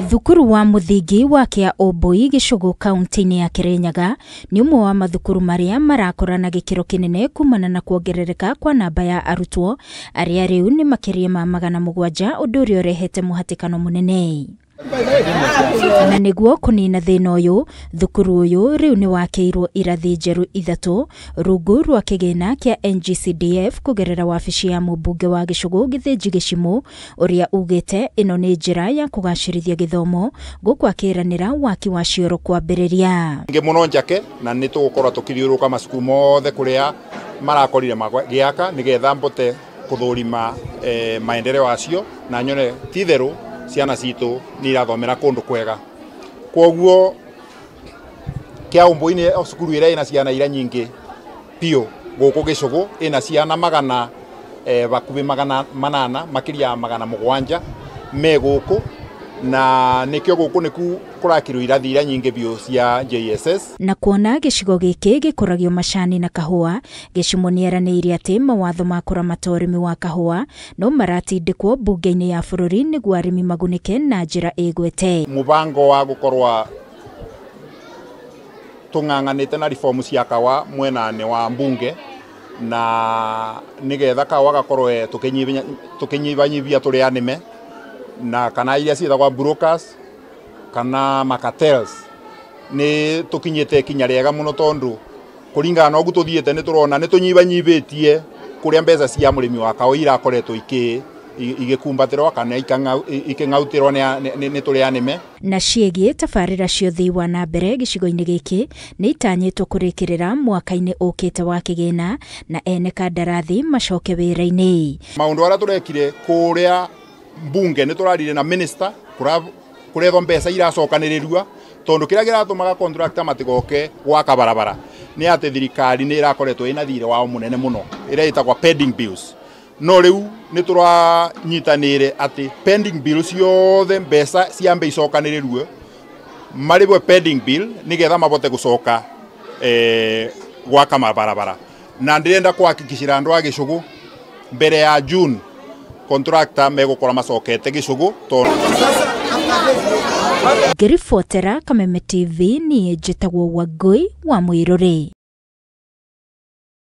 Thukuru wa muthingi wa Kia Ũmbui Gĩcũgũ kaunti-inĩ ya Kirinyaga nĩ ũmwe wa mathukuru marĩa marakũra na gĩkĩro kĩnene kumana na kuongerereka kwa namba ya arutwo arĩa rĩu nĩ makĩria ma 700, ũndũ ũrĩa ũrehete mũhatĩkano mũnene. Na nĩguo kũnina thĩna ũyũ, thukuru ũyũ rĩu nĩ wakĩirwo irathi njerũ 3 rungu rwa kĩgĩna kĩa NGCDF kũgerera wabici ya mũmbunge wa Gĩcũgũ Gĩthĩnji Gĩcimũ, ũrĩa ugĩte ĩno nĩ njĩra ya kũgacĩrithia gĩthomo gũkũ akĩranĩra waki wa cioro kwambĩrĩria. Ngĩ mũno njake na nĩ tũgũkorwo tũkĩthiũrũrũka macukuru mothe kũrĩa marakorire magĩaka nĩgetha mbote kũthũrima maendeleo acio na nyone ti itherũ ciana citũ nĩ irathomera kũndũ kwega. Kwoguo Kia Ũmbui nĩ cukuru ĩrĩa ĩna ciana iria nyingĩ biũ gũkũ Gĩcũgũ, ĩna ciana magana bakuhĩ 800 makĩria ya 700 me gũkũ, na nĩkĩo gũkũ nĩku kũrakirwo irathi iria nyingĩ biũ cia JSS. Na kuona gĩcigo gĩkĩ gĩkũragio macani na kahũa, Gĩcimũ nĩeranĩire atĩ mawatho ma kũramata ũrĩmi wa kahũa no maratindĩkwo mbunge-inĩ ya bũrũri nĩguo arĩmi magunĩke na njĩra ĩgwete. Mũbango wa gũkorwo tũng'ang'anĩte na reform cia kawa mwena-inĩ wa mbunge na nĩgetha kawa gakorwo tũkĩnyibanyibia tũrĩ anĩme na kana iria ciĩtagwo brokers kana macartels, nĩ tũkinyĩte ikinya rĩega mũno tondũ kũringana na ũguo tũthiĩte nĩ tũrona nĩ tũnyibanyibĩtie kũrĩa mbeca cia mũrĩmi wa kawa irakoretwo igĩkumbatĩrwo kana ikĩng'autĩrwo nĩ tũrĩ anĩme. Na ciĩgiĩ tabarĩra cia ũthii wa na mbere gĩcigo-inĩ gĩkĩ nĩ itanyĩtwo kũrĩkĩrĩra mwaka-inĩ ũkĩte wa kĩgĩna na ene kandarathi macoke wĩra-inĩ. Maũndũ arĩa tũrekire kũrĩa mbunge nĩ tũrarire na minister kũrethwo mbeca iracokanĩrĩrua tondũ kĩrĩa kĩratũmaga contractor matigoke gwaka barabara nĩ atĩ thirikari nĩ ĩrakoretwo ĩna thirĩ wao mũnene mũno ĩrĩa ĩtagwo pending bills. No rĩu nĩ tũranyitanĩire atĩ pending bill ciothe mbeca ciambe icokanĩrĩrue marĩhwe pending bill nĩgetha mabote gũcoka gwaka mabarabara. Na ndĩrenda kũhakikicĩra andũ a Gĩcũgũ mbere ya June contractor megũkorwo macokete Gĩcũgũ tondũ. Ngĩribotera Kameme TV niĩ njĩtagwo Wangũi wa Mũirũrĩ.